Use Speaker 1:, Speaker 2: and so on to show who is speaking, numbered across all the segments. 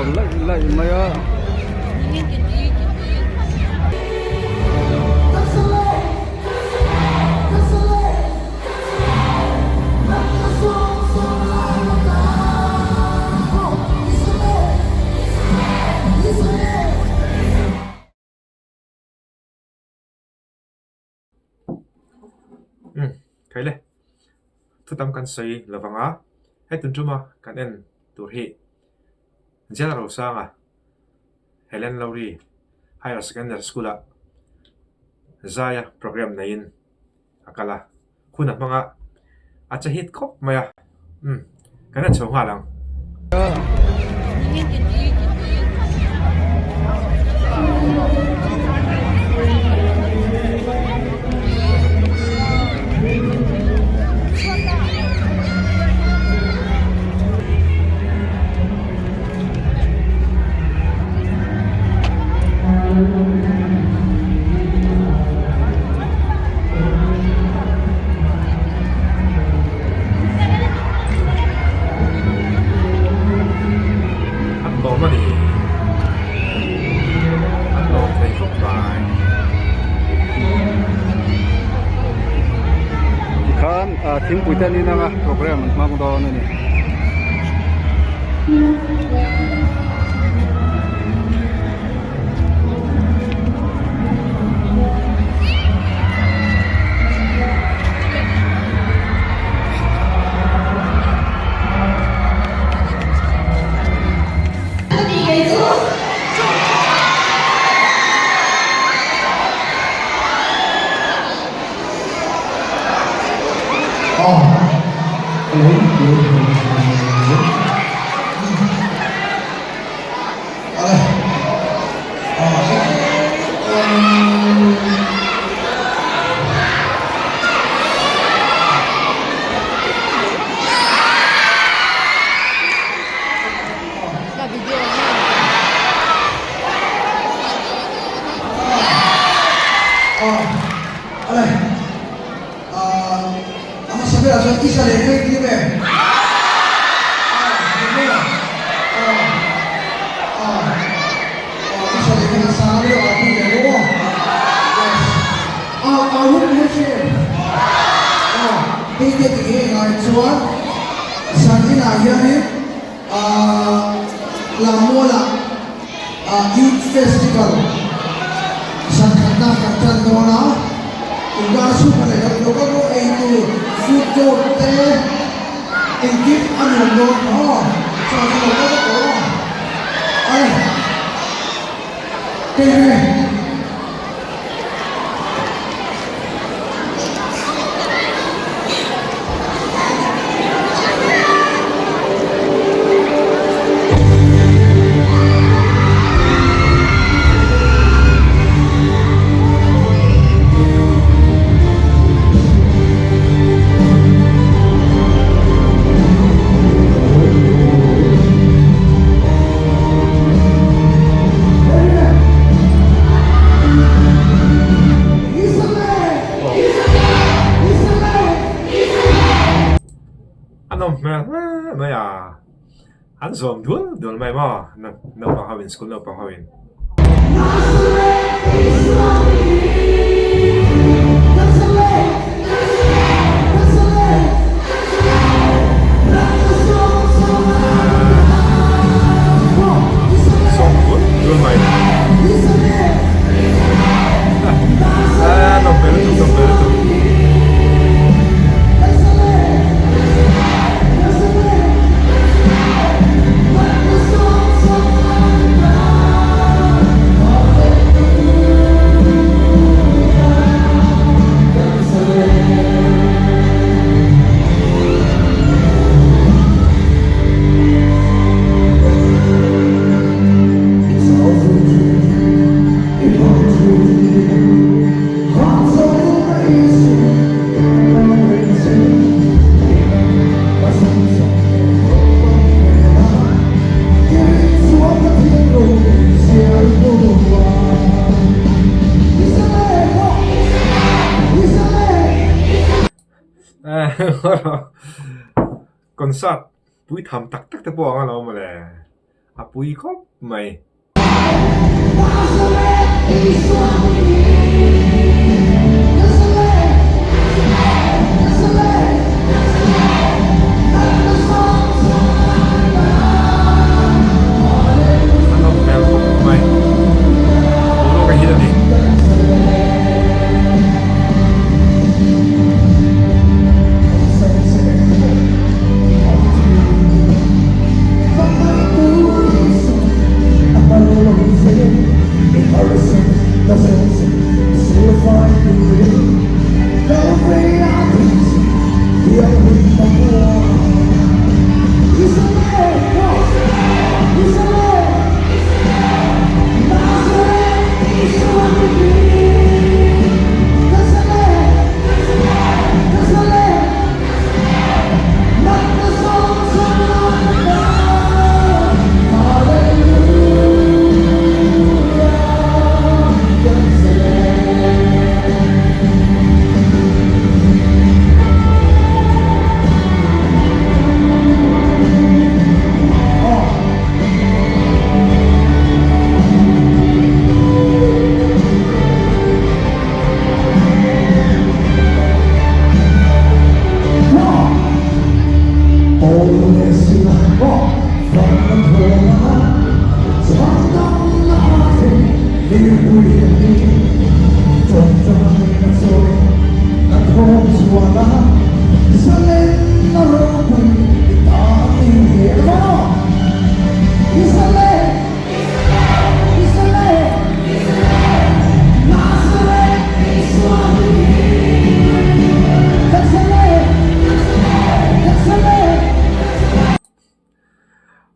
Speaker 1: pawr laih laih mai a.
Speaker 2: Umm khaile thu tam kan sawi lo vang a, hei tun tuma kan en tur hi Jal Rosanga Helen Lowry Higher Secondary School ah zaia programme neiin a kal a, hun a hmang a, a che hit khawp mai a, umm kan en chho nghal ang. An lawm a ni. An lawm thei khawp mai.
Speaker 1: Tikhan thingpui te an inang a program an hmang dawn a ni.
Speaker 2: A nawm hmel hle mai a, an zawm dual dual mai maw naupang ho in school naupang ho in. Zawm dual dual mai. A nawm hmel lutuk nawm hmel lutuk. Concert pui tham tak tak te pawh ang alawm mawle. a pui khawp mai. A nawm hmel khawp mai. Boruak a hit a ni.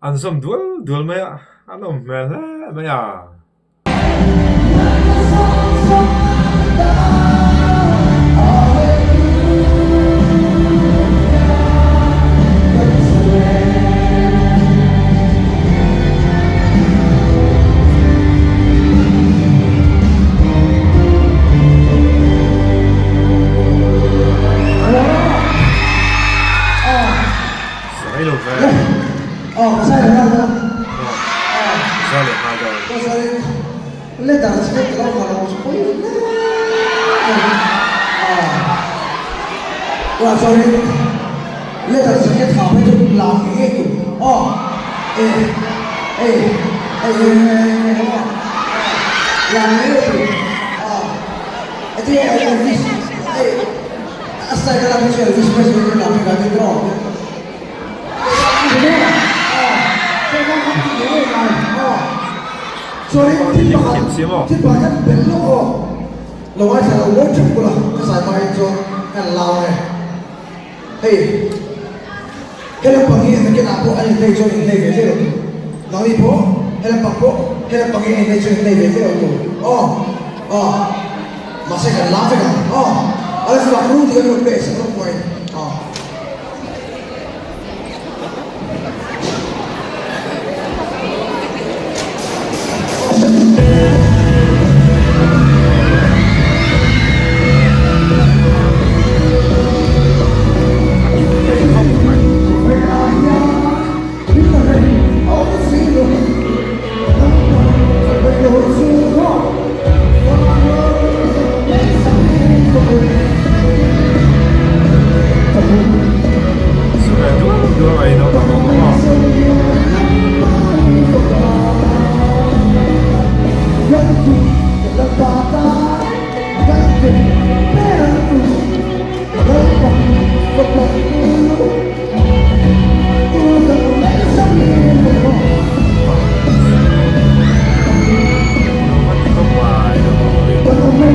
Speaker 2: An zawm dual dual mai a, an awm hmel hle mai a. Sawi lo ve. Za leh nghal dawn. Thiam si maw? A kim thei khawp mai. Su ve dual dual mai naupang ho pawh aw. Nuam an ti khawp mai naupang ho hi.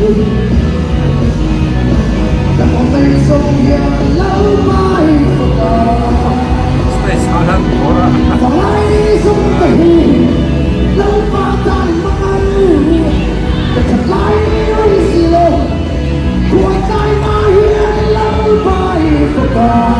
Speaker 2: Stage ah hian kawr a